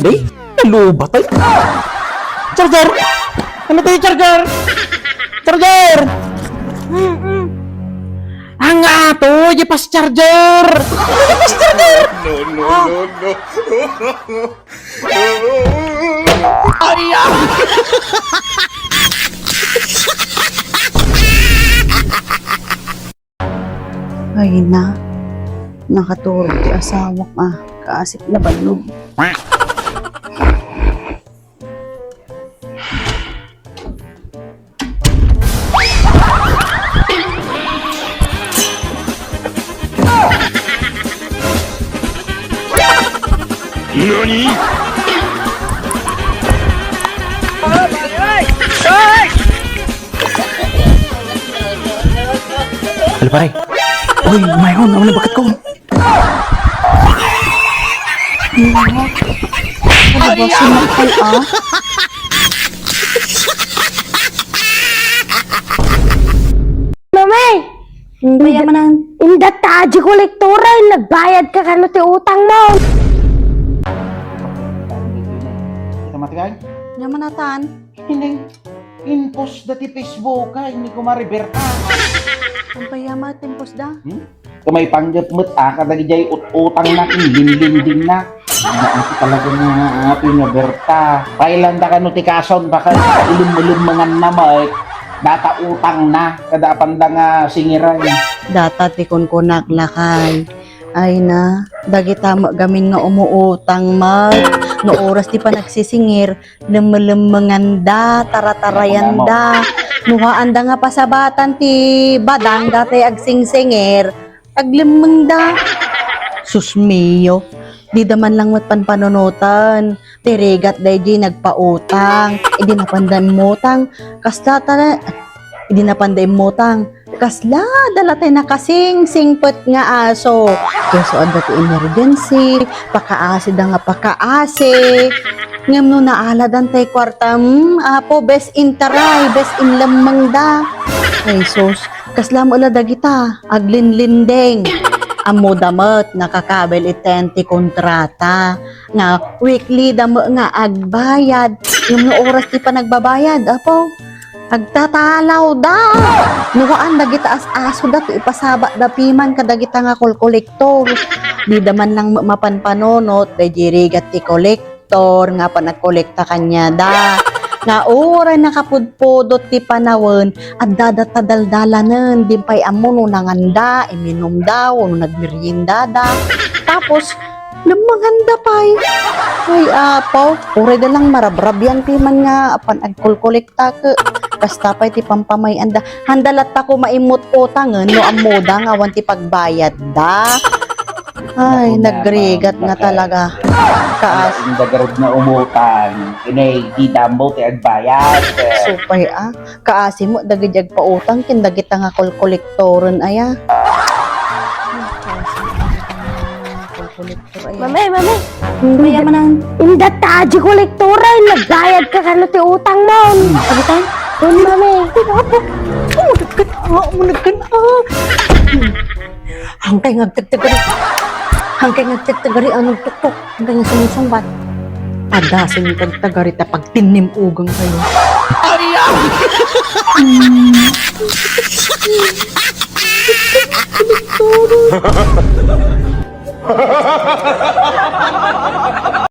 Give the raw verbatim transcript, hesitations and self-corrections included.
Di? Nalubat ay. Charger! Ano tayo, charger? Charger! Mm-mm. Ang ato, di pas charger! Di pas charger! No, no, no, no. Ay, ah! Ay na, nakaturog ti asawak a, kaasip na bannog. Nani? Hala, pare. Uy, mayroon. Ano na bakat ko? Ano ba? Sumakal, ah? Mami! Hindi. Kaya manan. Inda ta, di kolektora, nagbayad ka kano ti utang mo. Kita mati kay? Nya manatan? Hindi. Impos da ti Facebook, ay, ni Kumare Berta. Ang payama, impos da? Hmm? Kumay panggep met, ah, kadagijay ut-, utang na, linlinding na. Ano, ako talaga nga, ah, ati nga Berta. Pailan da kano ti kason, baka ilum-, ilummengan na, may data utang na, kada apanda nga singiran. Data ti kunkunak lakay. Ay na, dagita met gamin nga umuutang met. No oras ti panagsisingir, lemmelemmenganda, taratarayan-da. Nuhaanda nga pasabatan ti badang datoy agsingsingir, aglemmengda. Sus mio, dida man lang met panpanunoten. Ti rigat daydi nagpautang. Idi napanda immutang, kasla ta-, idi napanda immutang, kasla da la tay nakasingsingpet nga aso. Isu adda ti emergency, pakaasida nga pakaasi. Ngem no naaladan tay kuarta, hmm, Apo, bes intaray, bes inlemmengda. Ay sus, kasla met la dagita, aglinlinding. Ammoda met, nakakabil itayan ti kontrata. Nga weekly da met nga agbayad. Ngem no oras ti panagbabayad, Apo, agtatalaw da. Nuhaan dagita as-aso da ti ipasaba da piman kadagita nga kolkolektor. Dida man lang met mapanpanunot, daydi rigat ti kolektor nga panagkolekta kaniada. Nga uray nakapudpudot ti panawen, adda da ta daldalanen, di pay ammo no nanganda, iminumda, wenno nagmeriendada. Tapos, lemmenganda pay. Ay, Apo, uray da lang marabrabian piman nga apan agkolkolekta ket kasta pay ti pampamay-anda. Handa latta koma immut utangen no ammoda nga awan ti pagbayadda. Ay, nagrigat nga talaga. Kaas. Inda garud nga umutang, inay, di dammo ti agbayad. Supay, ah. Kaasi met dagiti agpautang ken dagita nga kolkolektoren aya. Kolkolektor aya. Mami, mami. Hindi. Kaya manan. Inda ta, di kolektora, nagbayad ka kano ti utang mo. Agitan? Mami. Apo, umunag ka na, umunag ka na. Hangkay nga agtagtagari. Hangkay nga agtagtagari, anong tuktok? Hangkay nga sumsungbat. Adasin yung agtagari ta pagtinnim ugang kayo. Ay, ah!